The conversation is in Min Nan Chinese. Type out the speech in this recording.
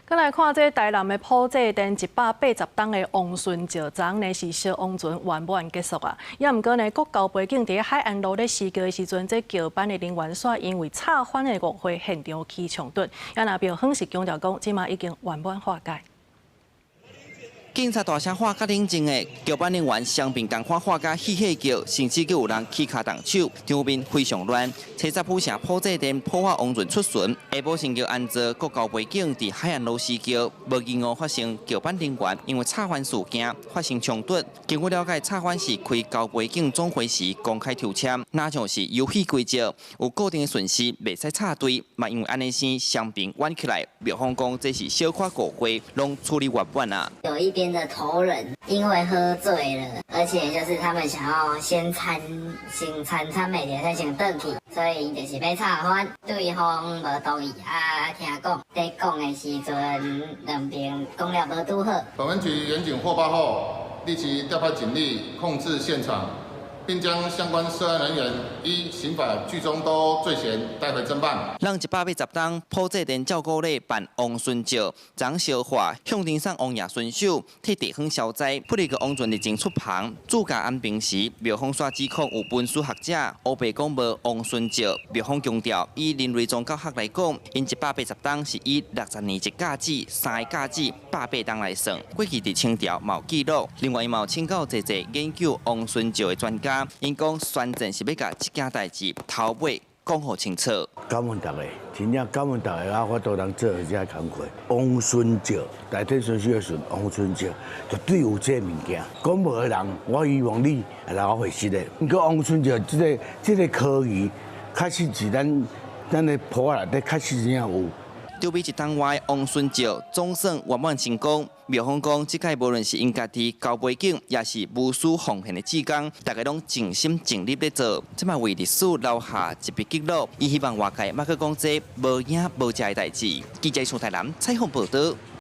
閣來看這台南的埔仔鎮180冬的王孫石昨呢是燒王船圓滿結束啊！也毋過呢，國交背景佇海岸路咧施橋的時陣，這橋班的人員煞因為吵翻的誤會現場起衝突。也若廟方是強調講，這馬已經圓滿化解。警察大聲喊較冷靜的，橋班人員雙邊仝款喊甲戲戲叫，甚至閣有人起跤動手，場面非常亂。車站府城埔仔鎮普化王船出巡，下晡新橋安造國交背景佇海岸路施橋，無意外發生橋班人員因為吵翻事件發生衝突。根據了解，吵翻是開交背景總會時公開抽籤，若像是遊戲規則有固定的順序，袂使插隊，嘛因為按呢生雙邊玩起來，廟方講這是小可誤會，攏處理圓滿啊。有一邊的頭人因為喝醉了，而且就是他們想要先餐先餐餐袂著，先轉去，所以就是欲吵翻，對方無同意啊，聽講佇講的時陣，兩邊講了無拄好。本分局員警獲報後，立即調派警力控制現場，並將相關涉案人員依刑法聚眾鬥毆罪嫌帶回偵辦。人180冬埔仔鎮照顧禮辦王孫石，昨燒化向天送王爺巡守，替地方消災。不過王船日前出帆，主駕安平時，廟方煞指控有文史學者烏白講無王孫石。廟方強調，以人類宗教學來講，𪜶180冬是以60年一甲子，三个甲子百八冬來算。過去佇清朝嘛有記錄，另外伊嘛有請教濟濟研究王孫石的專家，𪜶講宣戰是欲共這件代誌頭尾講予清楚。感恩大家，真正感恩大家，有法度通做這工課。王孫石，代替孫子的孫，王孫石絕對有這物件。講無的人，我希望你會來我回實的。毋過王孫石這個科儀，確實是咱的埔仔內底確實真正有。籌備一冬外，王孫石總算圓滿成功。廟方講，這擺無論是𪜶家己交背景，抑是無私奉獻的志工，大家攏盡心盡力咧做，這馬為歷史留下一筆記錄。伊希望外界莫閣講這無影無跡的代誌。記者蘇台南採訪報導。